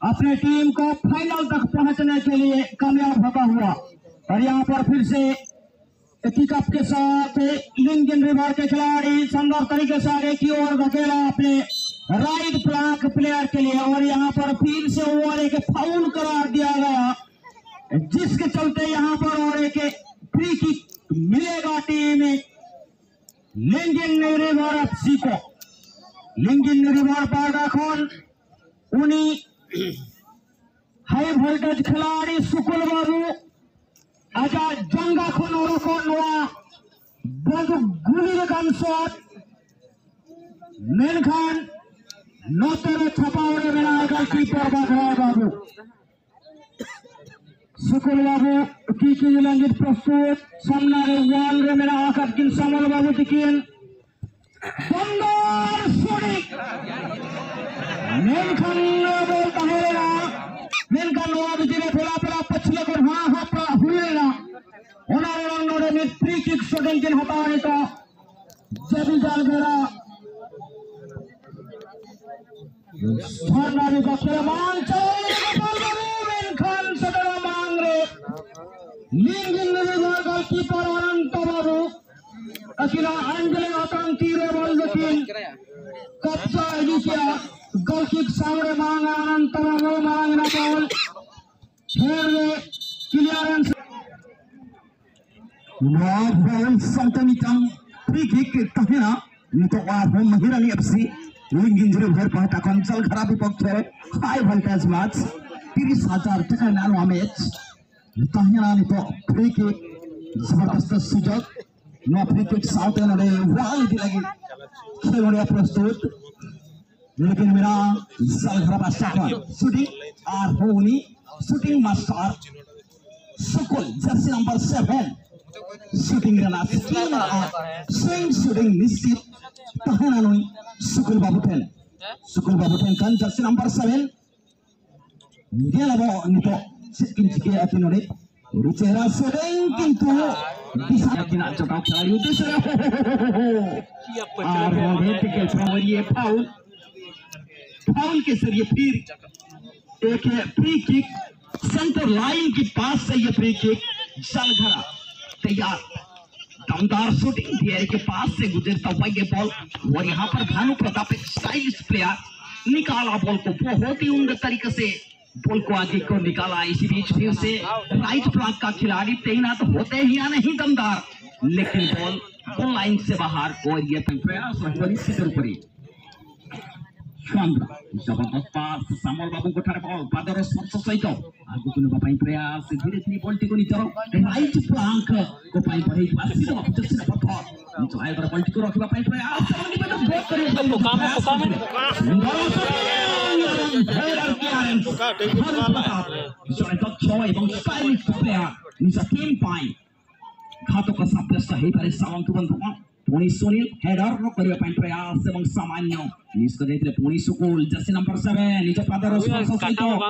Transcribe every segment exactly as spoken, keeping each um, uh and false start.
अपने टीम को फाइनल तक पहुंचने के लिए कामयाब होता हुआ। और यहाँ पर फिर से किकअप के साथ लिंगन रिवर के खिलाड़ी शानदार तरीके से आगे की ओर धकेला अपने राइट फ्लैंक प्लेयर के लिए, और यहाँ पर फिर से ओवर एक फाउल करार दिया गया, जिसके चलते यहाँ पर और एक फ्री किक मिलेगा टीम लिंगन रिवर एफसी को। लिंगन रिवर पर এখন উনি हाई वोल्टेज खिलाड़ी सुकुल बाबू ᱟᱡᱟᱜ ᱡᱟᱸᱜᱟ ᱠᱷᱚᱱ ᱚᱰᱚᱠᱚᱜ ᱱᱚᱣᱟ ᱵᱚᱱᱫᱩᱠ ᱜᱩᱞᱤ ᱞᱮᱠᱟᱱ ᱥᱚᱴ, ᱢᱮᱱᱠᱷᱟᱱ ᱱᱚᱛᱮ ᱨᱮ ᱪᱷᱟᱯᱟᱣ ᱨᱮ ᱢᱮᱱᱟᱭ ᱜᱚᱞᱠᱤᱯᱟᱨ ᱵᱟᱜᱷᱨᱟᱭ ᱵᱟᱹᱵᱩ᱾ ᱥᱩᱠᱩᱞ ᱵᱟᱹᱵᱩ ᱠᱤᱠᱤ ᱞᱟᱹᱜᱤᱫ ᱯᱨᱚᱥᱛᱩᱛ, ᱥᱟᱢᱱᱟ ᱨᱮ ᱣᱟᱞ ᱨᱮ ᱢᱮᱱᱟᱜ ᱟᱠᱟᱫ ᱠᱤᱱ ᱥᱟᱢᱚᱞ ᱵᱟᱹᱵᱩ ᱛᱤᱠᱤᱱ᱾ ᱫᱚᱢᱫᱚᱨ ᱥᱩᱰᱤ᱾ ᱢᱮᱱᱠᱷᱟᱱ ᱱᱚᱣᱟ ᱵᱚᱞ ᱛᱟᱦᱮᱸ ᱞᱮᱱᱟ, ᱢᱮᱱᱠᱷᱟᱱ ᱱᱚᱣᱟ ᱵᱷᱤᱛᱤᱨ ᱨᱮ ᱯᱮᱲᱟ ᱯᱮᱲᱟ ᱯᱟᱹᱪᱷᱞᱟᱹ ᱠᱚ ᱦᱟᱸ ᱦᱟᱯᱲᱟᱜ ᱦᱩᱭ ᱞᱮᱱᱟ᱾ ᱚᱱᱟ ᱨᱮᱱᱟᱜ ᱱᱚᱰᱮ ᱢᱤᱫ ᱯᱷᱨᱤ ᱠᱤᱠ ᱥᱩᱰᱤᱝ ᱠᱤᱱ ᱦᱟᱛᱟᱣᱟ ᱱᱤᱛᱚᱜ᱾ ᱡᱟᱹᱫᱩ ᱡᱟᱞ ᱵᱮᱲᱟ ᱡᱷᱟᱨᱱᱟ ᱨᱮ ᱵᱟᱠᱷᱨᱟ ᱢᱟᱲᱟᱝ ᱪᱟᱞᱟᱣ ᱞᱮᱱᱟ ᱜᱳᱯᱟᱞ ᱵᱟᱹᱵᱩ, ᱢᱮᱱᱠᱷᱟᱱ ᱥᱮᱴᱮᱨᱟ ᱢᱟᱲᱟᱝ ᱨᱮ ᱞᱤᱝᱜᱤᱱ ᱨᱮ ᱜᱳᱞᱠᱤᱯᱟᱨ ᱚᱱᱚᱱᱛᱚ ᱵᱟᱹᱵᱩ᱾ ᱟᱹᱠᱤᱱᱟᱜ ᱟᱸᱡᱽᱞᱮ ᱟᱛᱟᱝ ᱛᱤ ᱨᱮ ᱵᱚᱞ ᱫᱚᱠᱤᱱ ᱠᱟᱵᱽᱡᱟ ᱤᱫᱤ ᱠᱮᱜᱼᱟ᱾ ᱜᱳᱞ ᱠᱤᱠ ᱥᱟᱶ ᱨᱮ ᱢᱟᱲᱟᱝ ᱟᱱᱟᱱᱛᱚ ᱵᱟᱹᱵᱩ ᱢᱟᱲᱟᱝ ᱮᱱᱟ ᱵᱚᱞ᱾ ᱯᱷᱮᱨ ᱨᱮ ᱠᱞᱤᱭᱟᱨᱮᱱᱥ᱾ ᱱᱚᱣᱟ ᱵᱚᱞ ᱥᱟᱶᱛᱮ ᱢᱤᱫᱴᱟᱝ ᱯᱷᱨᱤ ᱠᱤᱠ ᱛᱟᱦᱮᱱᱟ᱾ ᱱᱤᱛᱚᱜ ᱟᱨᱦᱚᱸ ᱢᱟᱦᱤᱨᱟᱱᱤ ᱮᱯᱷᱥᱤ ᱞᱤᱝᱜᱤᱱ ᱡᱤᱨᱟᱹ ᱵᱷᱟᱨ ᱯᱟᱦᱴᱟ ᱠᱷᱚᱱ ᱪᱟᱞᱜᱷᱟᱨᱟ ᱵᱤᱯᱚᱠᱠᱷᱮ ᱨᱮ ᱦᱟᱭ ᱵᱷᱳᱞᱴᱮᱡᱽ ᱢᱮᱪ ᱛᱤᱨᱤᱥ ᱦᱟᱡᱟᱨ ᱴᱟᱠᱟ ᱨᱮᱱᱟᱜ ᱱᱚᱣᱟ ᱢᱮᱪ ᱛᱟᱦᱮᱱᱟ᱾ ᱱᱤᱛᱚᱜ ᱯᱷᱨᱤ ᱠᱤᱠ ᱡᱚᱵᱚᱨᱫᱚᱥᱛ ᱥᱩᱡᱳᱜᱽ᱾ ᱱᱚᱣᱟ ᱯᱷᱨᱤ ᱠᱤᱠ ᱥᱟᱶᱛᱮ ᱱᱚᱰᱮ ᱣᱟᱞ ᱤᱫᱤ ᱞᱟᱹᱜᱤᱫ ᱠᱷᱮᱞᱳᱰᱤᱭᱟᱹ ᱯᱨᱚᱥᱛᱩᱛ᱾ ᱞᱮᱠᱤᱱ ᱢᱮᱱᱟᱜᱼᱟ ᱥᱟᱞᱜᱷᱟᱨᱟ ᱯᱟᱥᱴᱟ ᱠᱷᱚᱱ ᱥᱩᱰᱤᱝ ᱟᱨᱦᱚᱸ ᱩᱱᱤ ᱥᱩᱴᱤᱝ ᱢᱟᱥᱴᱟᱨ ᱥᱩᱠᱩᱞ ᱡᱟᱨᱥᱤ ᱱᱟᱢᱵᱟᱨ ᱥᱮᱵᱷᱮᱱ ᱥᱩᱴᱤᱝ ᱨᱮᱱᱟᱜ ᱥᱠᱤᱞ ᱢᱮᱱᱟᱜᱼᱟ᱾ ᱥᱩᱭᱤᱝ ᱥᱩᱴᱤᱝ ᱱᱤᱥᱪᱤᱛ ᱛᱟᱦᱮᱱᱟ ᱱᱩᱭ ᱥᱩᱠᱩᱞ ᱵᱟᱹᱵᱩ ᱴᱷᱮᱱ᱾ ᱥᱩᱠᱩᱞ ᱵᱟᱹᱵᱩ ᱴᱷᱮᱱ ᱠᱷᱚᱱ ᱡᱟᱨᱥᱤ ᱱᱟᱢᱵᱟᱨ ᱥᱮᱵᱷᱮᱱ᱾ ᱧᱮᱞ ᱟᱵᱚ ᱱᱤᱛᱚᱜ ᱪᱮᱫ ᱠᱤᱱ ᱪᱤᱠᱟᱹᱭᱟ ᱟᱹᱠᱤᱱ ᱱᱚᱰᱮ᱾ ᱟᱹᱰᱤ ᱪᱮᱦᱨᱟ ᱥᱮᱨᱮᱧ ᱠᱤᱱᱛᱩ ᱫᱤᱥᱟ ᱟᱹᱠᱤᱱᱟᱜ ᱡᱚᱴᱟᱣ ᱠᱷᱤᱞᱟᱲᱤ ᱩᱫᱽᱫᱮᱥᱥᱚ ᱨᱮ᱾ ᱟᱨ ᱱᱚᱰᱮ ᱛᱮᱜᱮ ᱯᱷᱟᱣᱩᱞ, ᱯᱷᱟᱣᱩᱞ ᱯᱷᱟᱣᱩᱞ ᱠᱮ ᱡᱟᱹᱨᱤᱭᱮ ᱯᱷᱤᱨ एक फ्री किक, सेंटर लाइन के पास से ये फ्री किक, जलघरा तैयार, दमदार शूटिंग, धीरे के पास से गुजरता हुआ ये बॉल। और यहाँ पर भानु प्रताप, एक स्टाइलिश प्लेयर, निकाला बॉल को बहुत ही उम्दा तरीके से, बॉल को आगे को निकाला। इसी बीच फिर से राइट फ्लैंक का खिलाड़ी तैनात होते ही या नहीं दमदार, लेकिन बॉल, बॉल लाइन से बाहर। और ये प्रयास और निश्चित रूप से शानदार, जबरदस्त पास, सामुएल ବାବୁଙ୍କ ଠାରେ ବଲ୍, ପାଦର ସ୍ପର୍ଶ ସହିତ ଆଗକୁ ନେବା ପାଇଁ ପ୍ରୟାସ। ଧୀରେ ଧୀରେ ବଲ୍ଟିକୁ ନିଜର ରାଇଟ୍ ଫ୍ଲାଙ୍କ ପାଇଁ ବଢ଼େଇ ପାସିତ ବାବୁ, ଚେଷ୍ଟା ପଥ ନିଜ ଆୟତରେ ବଲ୍ଟିକୁ ରଖିବା ପାଇଁ ପ୍ରୟାସ। ଏବଂ ନିଜ ବ୍ଲକ୍ କରିବା ପାଇଁ ପକାମେ, ପକାମେ। ସୁନ୍ଦର ସୁଟିଂ ଏବଂ ହେଡର କ୍ଲିୟରେନ୍ସ। ଭାନୁ ପ୍ରତାପ ଜଣେ ଦକ୍ଷ ଏବଂ ଷ୍ଟାଇଲିଷ୍ଟ ପ୍ଲେୟାର, ନିଜ ଟିମ୍ ପାଇଁ ଘାତକ ସାବ୍ୟସ୍ତ ହେଇପାରେ ସାମନ୍ତ ବନ୍ଧୁଗଣ। ପୁଣି ସୁନୀଲ ହେଡର କରିବା ପାଇଁ ପ୍ରୟାସ ଏବଂ ସାମାନ୍ୟ ମିସ୍ କରିଯାଇଥିଲେ। ପୁଣି ସୁକୁଲ, ଜର୍ସି ନମ୍ବର ସେଭେନ, ନିଜ ପାଦର ସ୍ପର୍ଶ ସହିତ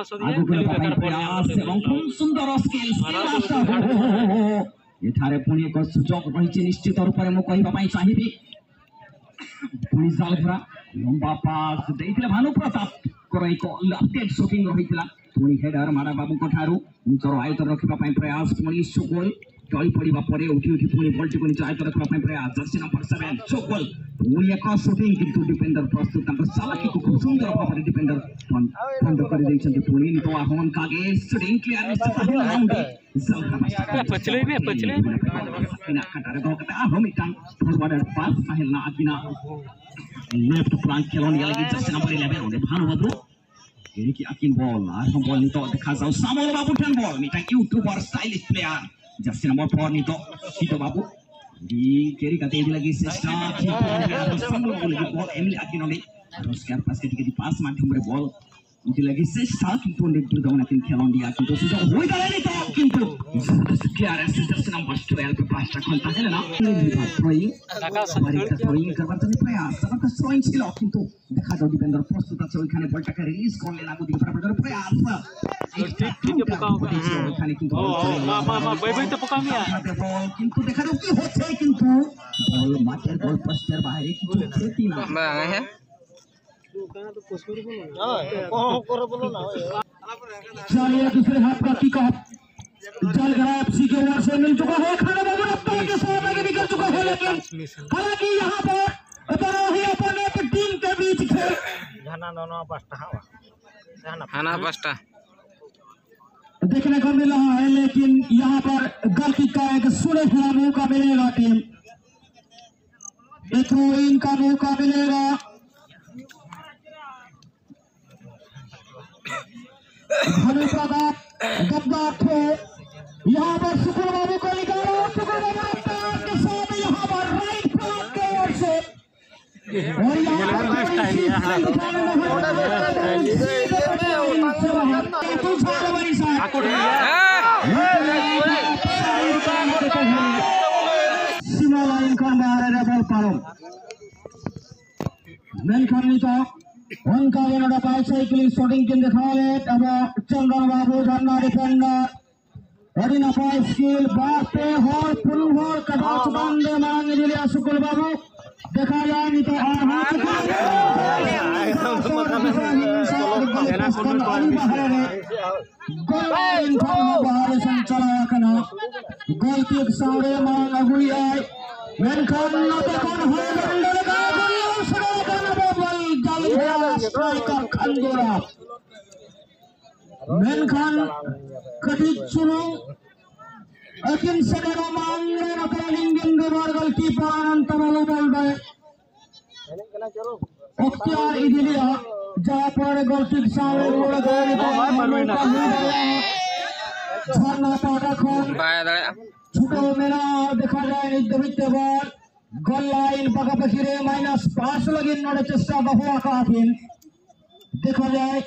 ଆଗକୁ ନେବା ପାଇଁ ପ୍ରୟାସ ଏବଂ ଖୁବ୍ ସୁନ୍ଦର ସ୍କିଲ୍, ସ୍କିଲ୍ ମାଷ୍ଟର। ଏଠାରେ ପୁଣି ଏକ ସୁଯୋଗ ରହିଛି ନିଶ୍ଚିତ ରୂପରେ, ମୁଁ କହିବା ପାଇଁ ଚାହିଁବି। ପୁଣି ଜଲଘରା, ଲମ୍ବା ପାସ୍ ଦେଇଥିଲେ ଭାନୁ ପ୍ରତାପଙ୍କର ଏକ ଲେଫ୍ଟ ସୁଟିଂ ରହିଥିଲା। ପୁଣି ହେଡର ମାଡ ବାବୁଙ୍କ ଠାରୁ ନିଜର ଆୟତରେ ରଖିବା ପାଇଁ ପ୍ରୟାସ। ପୁଣି ସୁକୁଲ ଟଳି ପଡ଼ିବା ପରେ ଉଠି ଉଠି ପୁଣି ବଲ୍ଟିକୁ ନିଜ ଆୟତରେ ରଖିବା ପାଇଁ ପ୍ରୟାସ। ଜର୍ସି ନମ୍ବର ସେଭେନ ସୁକୁଲ, ପୁଣି ଏକ ସୁଟିଂ, କିନ୍ତୁ ଡିଫେଣ୍ଡର ପ୍ରସ୍ତୁତ, ତାଙ୍କ ଚାଲାକିକୁ ଖୁବ୍ ସୁନ୍ଦର ଭାବରେ ଡିଫେଣ୍ଡର ବନ୍ଦ କରିଦେଇଛନ୍ତି। ପୁଣି ନିଜ ଆହ୍ୱାନ କାଗେ ସୁଟିଂ କ୍ଲିୟର ନିଶ୍ଚିତ ହେଲା। Round ଜଲଘରା master. ᱯᱟᱹᱪᱷᱞᱟᱹᱭ ᱢᱮ, ᱯᱟᱹᱪᱷᱞᱟᱹᱭ ᱢᱮ᱾ ᱟᱹᱠᱤᱱᱟᱜ ᱠᱟᱴᱟ ᱨᱮ ᱫᱚᱦᱚ ᱠᱟᱛᱮ ᱟᱨᱦᱚᱸ ᱢᱤᱫᱴᱟᱝ ᱯᱷᱚᱨᱣᱟᱨᱰ ᱯᱟᱥ ᱛᱟᱦᱮᱸ ᱞᱮᱱᱟ ᱟᱹᱠᱤᱱᱟᱜ ᱞᱮᱯᱷᱴ ᱯᱷᱞᱟᱝᱠ ᱠᱷᱮᱞᱳᱰᱤᱭᱟᱹ ᱞᱟᱹᱜᱤᱫ ᱡᱟᱨᱥᱤ ᱱᱟᱢᱵᱟᱨ ᱤᱞᱮᱵᱷᱮᱱ, ᱚᱸᱰᱮ ᱵᱷᱟᱱᱩ ᱵᱟᱹᱵᱩ ᱮᱲᱮ ᱠᱮᱜᱼᱟ ᱠᱤᱱ ᱵᱚᱞ᱾ ᱟᱨᱦᱚᱸ ᱵᱚᱞ ᱱᱤᱛᱚᱜ ᱫᱮᱠᱷᱟ ᱡᱟᱣ ᱥᱟᱢᱚᱞ ᱵᱟᱹᱵᱩ ᱴᱷᱮᱱ ᱵᱚᱞ, ᱢᱤᱫᱴᱟᱝ ᱤᱭᱩᱴᱩᱵᱟᱨ ᱥᱴᱟᱭᱞᱤᱥᱴ ᱯᱞᱮᱭᱟᱨ, ᱡᱟᱨᱥᱤ ᱱᱟᱢᱵᱟᱨ ᱯᱷᱳᱨ ᱱᱤᱛᱚᱜ ᱥᱤᱛᱚ ᱵᱟᱹᱵᱩ ᱠᱮᱨᱤ ᱠᱟᱛᱮ ᱤᱫᱤ ᱞᱟᱹᱜᱤᱫ ᱪᱮᱥᱴᱟ, ᱴᱷᱤᱠ ᱜᱮᱭᱟ, ᱟᱨᱦᱚᱸ ᱥᱟᱢᱚᱞ ᱵᱟᱹᱵᱩ ᱞᱟᱹᱜᱤᱫ ᱵᱚᱞ ᱮᱢ ᱞᱮᱜᱼᱟ ᱠᱤᱱ ᱚᱸᱰᱮ, ᱟᱨᱦᱚᱸ ᱥᱠᱚᱭᱟᱨ ᱯᱟᱥ ᱠᱟᱛᱮ ᱠᱟᱹᱴᱤᱡ ᱯᱟᱥ ᱢᱟᱫᱽᱫᱷᱚᱢ ᱨᱮ ᱵᱚᱞ ᱤᱫᱤ ᱞᱟᱹᱜᱤᱫ ᱪᱮᱥᱴᱟ, ᱠᱤᱱᱛᱩ ᱚᱸᱰᱮ ᱫᱩᱨᱫᱟᱣᱱᱟ ᱠᱤᱱ ᱠᱷᱮᱞᱳᱰᱤᱭᱟᱹ, ᱠᱤᱱᱛᱩ ᱥᱩᱡᱳᱜᱽ ᱦᱩᱭ ᱫᱟᱲᱮᱭᱟᱜᱼᱟ ᱱᱤᱛᱚᱜ, ᱠᱤᱱᱛᱩ ᱡᱟᱵᱚᱨᱫᱚᱥᱛ ᱠᱞᱤᱭᱟᱨᱮᱱᱥ ᱡᱟᱨᱥᱤ ᱱᱟᱢᱵᱟᱨ ᱴᱩᱭᱮᱞᱵᱷ ᱯᱟᱦᱴᱟ ᱠᱷᱚᱱ ᱛᱟᱦᱮᱸ ᱞᱮᱱᱟ᱾ ᱵᱟᱨᱤᱠ ᱛᱷᱨᱳᱭᱤᱝ ᱠᱟᱨᱵᱟᱨ ᱛᱟᱹᱱᱤ ᱯᱨᱚᱭᱟᱥ, ᱡᱟᱵᱚᱨᱫᱚᱥᱛ ᱛᱷᱨᱳᱭᱤᱝ ছিল, কিন্তু দেখা যাও ডিফেন্ডার প্রস্তুত আছে, ওইখানে বলটাকে রিলিজ করলেন আগুদি ব্যাপারে প্রয়াস। ঠিক, ঠিক, ঠিক, ᱯᱚᱠᱟᱣ ᱠᱟᱜᱼᱟ᱾ ᱮᱠᱫᱚᱢ, ᱮᱠᱫᱚᱢ᱾ ᱳ, ᱢᱟ, ᱢᱟ, ᱢᱟ, ᱵᱟᱹᱭ ᱵᱟᱹᱭ ᱛᱮ ᱯᱚᱠᱟᱣ ᱢᱮᱭᱟ᱾ ᱵᱚᱞ, কিন্তু দেখা যাও কি হচ্ছে, কিন্তু বল মাঠের গোলপোস্টের বাইরে কিছু ক্ষতি না। ᱵᱟᱝ, ᱦᱮᱸ᱾ ᱚᱠᱚᱭ ᱦᱚᱸ ᱠᱚᱨᱮ ᱵᱚᱞᱚ ᱱᱟ᱾ चलिए, दूसरे हाफ का किक ऑफ जलगरा एफसी के ओर से मिल चुका है। खान बाबू रफ्तार के साथ आगे निकल चुका है, लेकिन हालांकि यहाँ पर दोनों ही अपोनेंट टीम के बीच खेल ᱡᱟᱦᱟᱱᱟᱜ ᱫᱚ ᱱᱚᱣᱟ ᱯᱟᱥᱴᱟ ᱦᱟᱸᱜ ᱵᱟᱝ? ᱡᱟᱦᱟᱱᱟᱜ ᱦᱟᱱᱟ ᱯᱟᱥᱴᱟ᱾ देखने को मिल रहा है, लेकिन यहाँ पर गलती का एक सुनहरा मौका मिलेगा टीम, एक थ्रो इन का मौका मिलेगा। भानु प्रताप गद्दार थे, यहाँ पर सुकुल बाबू को निकाला, सुकुल बाबू रफ्तार के साथ यहाँ पर राइट फ्लैंक के ओर से, और यहाँ पर कोई चीज नहीं दिखाने वाला है। सीमा लाइन का मारे डबल पारो। ᱢᱮᱱᱠᱷᱟᱱ ᱱᱤᱛᱚᱜ ᱚᱱᱠᱟ ᱜᱮ ᱱᱚᱰᱮ ᱵᱟᱭᱥᱟᱭᱠᱮᱞᱤᱝ ᱥᱚᱴᱤᱝ ᱠᱤᱱ ᱫᱮᱠᱷᱟᱣ ᱞᱮᱫ ᱟᱵᱚ ᱪᱚᱱᱫᱚᱱ ᱵᱟᱹᱵᱩ ᱡᱷᱟᱨᱱᱟ ᱰᱤᱯᱷᱮᱱᱰᱟᱨ᱾ ᱟᱹᱰᱤ ᱱᱟᱯᱟᱭ ᱥᱠᱤᱞ, ᱵᱟᱨ ᱯᱮ ᱦᱚᱲ ᱯᱩᱱ ᱦᱚᱲ ᱠᱟᱴᱟᱣ ᱪᱮᱛᱟᱱ ᱨᱮ ᱢᱟᱲᱟᱝ ᱤᱫᱤ ᱞᱮᱫᱼᱟ ᱥᱩᱠᱩᱞ ᱵᱟᱹᱵᱩ᱾ ᱫᱮᱠᱷᱟᱣ ᱞᱮᱫᱼᱟ ᱱᱤᱛᱚᱜ ᱟᱨᱦᱚᱸ ᱥᱩᱠᱩᱞ ᱵᱟᱹᱵᱩ᱾ ᱟᱹᱰᱤ ᱵᱟᱦᱨᱮ ᱨᱮ ᱜᱳᱞ ᱞᱟᱭᱤᱱ ᱠᱷᱚᱱ ᱦᱚᱸ ᱵᱟᱦᱨᱮ ᱥᱮᱱ ᱪᱟᱞᱟᱣ ᱟᱠᱟᱱᱟ᱾ ᱜᱳᱞ ᱠᱤᱠ ᱥᱟᱶᱨᱮ ᱢᱟᱲᱟᱝ ᱟᱹᱜᱩᱭᱮᱫᱟᱭ, ᱢᱮᱱᱠᱷᱟᱱ ᱱᱚᱛᱮ ᱠᱷᱚᱱ ᱦᱚᱸ ᱵᱚᱞ ᱥᱮᱬᱟ ᱠᱟᱱᱟ, ᱵᱚᱞ ᱡᱟᱞ ᱜᱮᱭᱟ, ᱥᱴᱨᱟᱭᱠᱟᱨ ᱠᱷᱟᱱ ᱜᱳᱞᱟ᱾ ᱢᱮᱱᱠᱷᱟᱱ ᱠᱟᱹᱴᱤᱡ ᱪᱩᱞᱩᱝ ᱟᱹᱠᱤᱱ ᱥᱮᱴᱮᱨᱚᱜ ᱢᱟᱲᱟᱝ ᱨᱮ ᱱᱚᱛᱮ ᱤᱧ ᱜᱮᱢ ᱨᱤᱯᱳᱨᱴ ᱜᱳᱞᱠᱤᱯᱟᱨ ᱚᱱᱚᱱᱛᱚ ᱵᱟᱹᱵᱩ ᱵᱚᱞ ᱫᱚᱭ ᱚᱠᱛᱤᱭᱟᱨ ᱤᱫᱤ ᱞᱮᱫᱼᱟ, ᱡᱟᱦᱟᱸ ᱯᱚᱨᱮ ᱜᱳᱞ ᱠᱤᱠ ᱥᱟᱶ ᱨᱮ ᱨᱩᱣᱟᱹᱲ ᱟᱠᱟᱱ ᱱᱤᱛᱚᱜ ᱢᱚᱠᱟ ᱦᱩᱭ ᱫᱟᱲᱮᱭᱟᱜᱼᱟ᱾ ᱡᱷᱟᱨᱱᱟ ᱯᱟᱦᱴᱟ ᱠᱷᱚᱱ ᱵᱟᱭ ᱫᱟᱲᱮᱭᱟᱜᱼᱟ᱾ ᱪᱷᱩᱴᱟᱹᱣ ᱢᱮᱱᱟᱜᱼᱟ, ᱫᱮᱠᱷᱟ ᱡᱟᱭ ᱱᱤᱛ ᱫᱷᱟᱹᱵᱤᱡ ᱛᱮ ᱵᱚᱞ ᱜᱳᱞ ᱞᱟᱭᱤᱱ ᱯᱟᱠᱟᱯᱟᱠᱤ ᱨᱮ ᱢᱟᱭᱱᱟᱥ ᱯᱟᱸᱪ ᱞᱟᱹᱜᱤᱫ ᱱᱚᱰᱮ ᱪᱮᱥᱴᱟ ᱫᱚᱦᱚ ᱟᱠᱟᱫ ᱟᱹᱠᱤᱱ᱾ ᱫᱮᱠᱷᱟ ᱡᱟᱭ,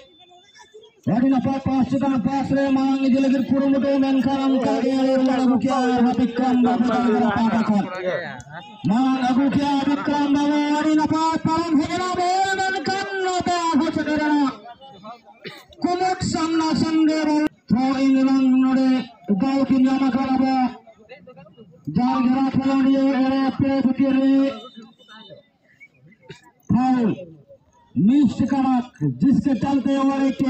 ᱟᱹᱰᱤ ᱱᱟᱯᱟᱭ ᱯᱟᱥ ᱪᱮᱛᱟᱱ ᱯᱟᱥ ᱨᱮ ᱢᱟᱲᱟᱝ ᱤᱫᱤ ᱞᱟᱹᱜᱤᱫ ᱠᱩᱨᱩᱢᱩᱴᱩ, ᱢᱮᱱᱠᱷᱟᱱ ᱚᱱᱠᱟ ᱜᱮ ᱟᱹᱰᱤ ᱨᱩᱣᱟᱹᱲ ᱟᱹᱜᱩ ᱠᱮᱜᱼᱟ ᱟᱨᱦᱚᱸ ᱵᱤᱠᱨᱚᱢ ᱵᱟᱵᱩ ᱛᱟᱠᱚ ᱯᱟᱦᱴᱟ ᱠᱷᱚᱱ᱾ ᱢᱟᱲᱟᱝ ᱟᱹᱜᱩ ᱠᱮᱜᱼᱟ ᱵᱤᱠᱨᱚᱢ ᱵᱟᱵᱩ, ᱟᱹᱰᱤ ᱱᱟᱯᱟᱭ ᱯᱟᱨᱚᱢ ᱦᱮᱡ ᱮᱱᱟ ᱵᱚᱞ, ᱢᱮᱱᱠᱷᱟᱱ ᱱᱚᱛᱮ ᱟᱨᱦᱚᱸ ᱥᱮᱴᱮᱨ ᱮᱱᱟ᱾ ᱠᱩᱢᱩᱴ ᱥᱟᱢᱱᱟ ᱥᱟᱢᱱᱤ ᱨᱮ ᱛᱷᱨᱳ ᱤᱱ ᱨᱮᱱᱟᱜ ᱱᱚᱰᱮ ᱫᱟᱣ ᱠᱤᱱ ᱧᱟᱢ ᱟᱠᱟᱫᱟ ᱟᱵᱚ ᱡᱟᱞᱜᱷᱮᱨᱟ ᱠᱷᱮᱞᱳᱰᱤᱭᱟᱹ ᱮᱲᱮ ᱯᱮ ᱵᱷᱤᱛᱤᱨ ᱨᱮ ᱯᱷᱟᱩᱞ, ᱢᱤᱥᱰ ᱠᱟᱱᱟ, ᱡᱤᱥᱠᱮ ᱪᱟᱞᱛᱮ ᱚᱣᱟᱨ ᱮᱠ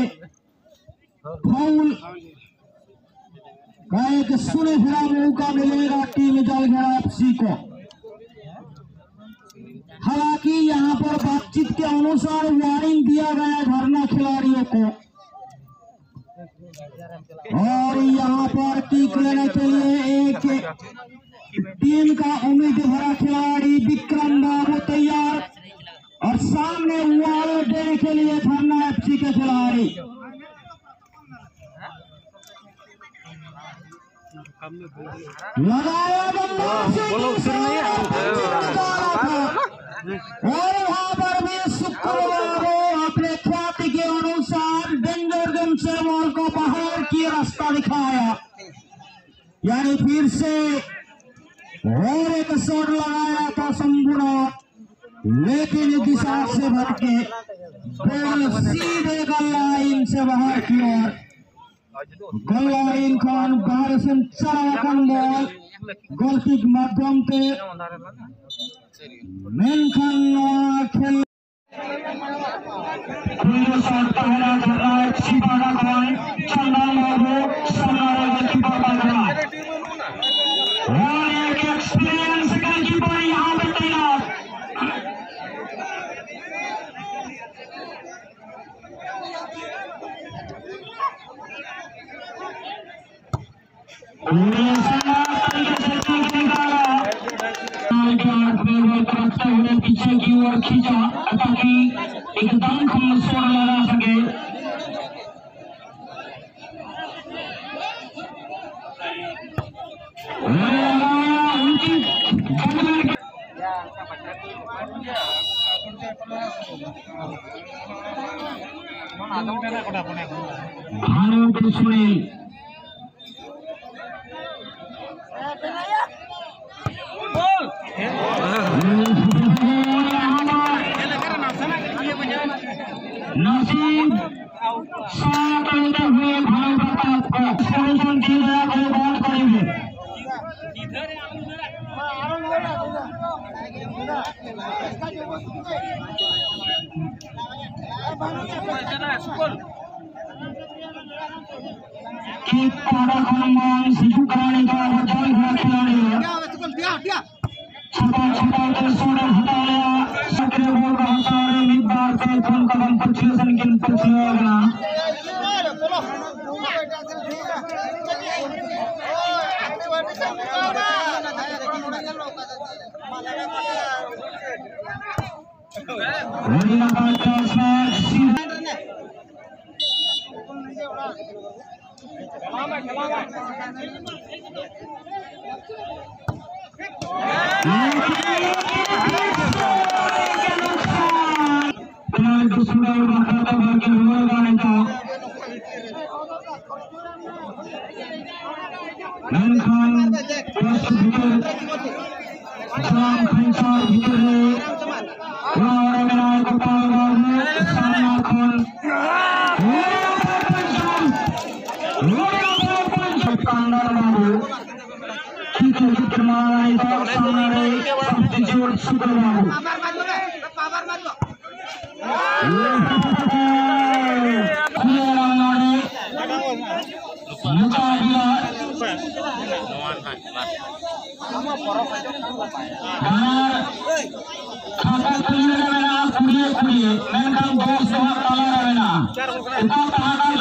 फाउल का एक सुनहरा मौका मिलेगा टीम जलघेरा एफसी को। हालांकि यहां पर बातचीत के अनुसार वार्निंग दिया गया धरना खिलाड़ियों को। और यहां पर किक लेने के लिए एक टीम का उम्मीद भरा खिलाड़ी विक्रम बाबू तैयार और सामने वॉल देने के लिए धरना एफसी के खिलाड़ी। लगाया बल्ला से बोलो, फिर नहीं है। और वहां पर भी शुक्र बाबू अपने ख्याति के अनुसार डेंजर जोन से बॉल को बाहर की रास्ता दिखाया। यानी फिर से और एक शॉट लगाया था संपूर्ण, लेकिन दिशा से भटके बॉल सीधे गोल लाइन से बाहर की ओर। गोल लाइन ᱠᱷᱚᱱ ᱵᱟᱦᱨᱮ ᱥᱮᱱ ᱪᱟᱞᱟᱣ ᱟᱠᱟᱱ ᱵᱚᱞ ᱜᱳᱞᱠᱤᱠ ᱢᱟᱫᱽᱫᱷᱚᱢ ᱛᱮ, ᱢᱮᱱᱠᱷᱟᱱ ᱱᱚᱣᱟ ᱠᱷᱮᱞ ᱯᱩᱭᱞᱩ ᱥᱟᱨ ᱛᱟᱦᱮᱱᱟ ᱡᱟᱦᱟᱸᱭ ᱥᱤᱯᱟᱦᱟ ᱠᱷᱚᱱ ᱪᱚᱱᱫᱚᱱ ᱵᱟᱹᱵᱩ ᱥᱟᱢᱱᱟ ᱨᱮ ᱜᱳᱞᱠᱤᱯᱟᱨ ᱛᱟᱦᱮᱱᱟ᱾ और एक एक्सपीरियंस गोलकीपर यहाँ पे तैनात। पीछे की ओर खींचा ताकि एकदम कमजोर लगा सके। ভারত সুনীল। नसीब साथ होते हुए भाई बता को सॉल्यूशन दिया गया, बहुत करीब है। ᱠᱤᱠ ᱯᱟᱦᱴᱟ ᱠᱷᱚᱱ ᱢᱟᱲᱟᱝ ᱦᱤᱡᱩᱜ ᱠᱟᱱᱟ ᱱᱤᱛᱚᱜ ᱟᱵᱚ ᱫᱚᱞ ᱜᱷᱚᱲᱟ ᱠᱷᱮᱞᱳᱰᱤᱭᱟᱹ᱾ ᱪᱷᱟᱛᱟ ᱪᱷᱟᱛᱟ ᱛᱮ ᱥᱚᱨᱮ ᱦᱟᱛᱟᱣ ᱞᱮᱭᱟ᱾ ᱥᱟᱠᱨᱮ ᱵᱚᱞ ᱠᱚ ᱦᱟᱛᱟᱣ ᱨᱮ ᱢᱤᱫ ᱵᱟᱨ ᱯᱮ ᱯᱩᱱ ᱠᱟᱫᱚᱢ ᱯᱟᱹᱪᱷᱞᱟᱹ ᱥᱮᱱ ᱠᱤᱱ ᱯᱟᱹᱪᱷᱞᱟᱹ ᱟᱠᱟᱱᱟ᱾ ᱟᱹᱰᱤ ᱱᱟᱯᱟᱭ ᱴᱚᱥ ᱢᱮᱪ᱾ ᱯᱮᱱᱟᱞᱴᱤ ᱥᱩᱰᱟᱹᱣ ᱵᱟᱠᱷᱨᱟ ᱛᱮ ᱵᱟᱨ ᱜᱮᱞ ᱨᱩᱣᱟᱹᱲ ᱠᱟᱱᱟ ᱱᱤᱛᱚᱜ᱾ ᱢᱮᱱᱠᱷᱟᱱ ᱴᱚᱥ ᱵᱷᱤᱛᱤᱨ ᱡᱟᱢ ᱠᱷᱟᱧᱪᱟᱨ ᱵᱷᱤᱛᱤᱨ ᱨᱮ ᱚᱲᱟᱜ ᱨᱮ ᱢᱮᱱᱟᱭ ᱜᱳᱯᱟᱞ ᱵᱟᱹᱵᱩ ᱥᱟᱢᱱᱟ ᱠᱷᱚᱱ᱾ ᱠᱟᱱᱫᱟᱨ ᱵᱟᱹᱵᱩ ᱠᱤᱱᱛᱩ ᱠᱤᱱᱛᱩ ᱢᱟᱨᱟᱝ ᱥᱟᱢᱱᱟ ᱨᱮ ᱥᱟᱵᱥᱴᱤᱪᱩᱴ ᱥᱩᱠᱨ ᱵᱟᱹᱵᱩ᱾ ᱠᱷᱟᱥᱟ ᱛᱟᱹᱞᱤ ᱨᱮ ᱢᱮᱱᱟᱜᱼᱟ ᱠᱩᱲᱤ ᱠᱩᱲᱤ, ᱢᱮᱱᱠᱷᱟᱱ ᱫᱚᱥ ᱫᱚ ᱦᱟᱸᱜ ᱛᱟᱞᱟ ᱨᱮ ᱢᱮᱱᱟᱜᱼᱟ᱾ ᱚᱠᱟ ᱯᱟᱦᱴᱟ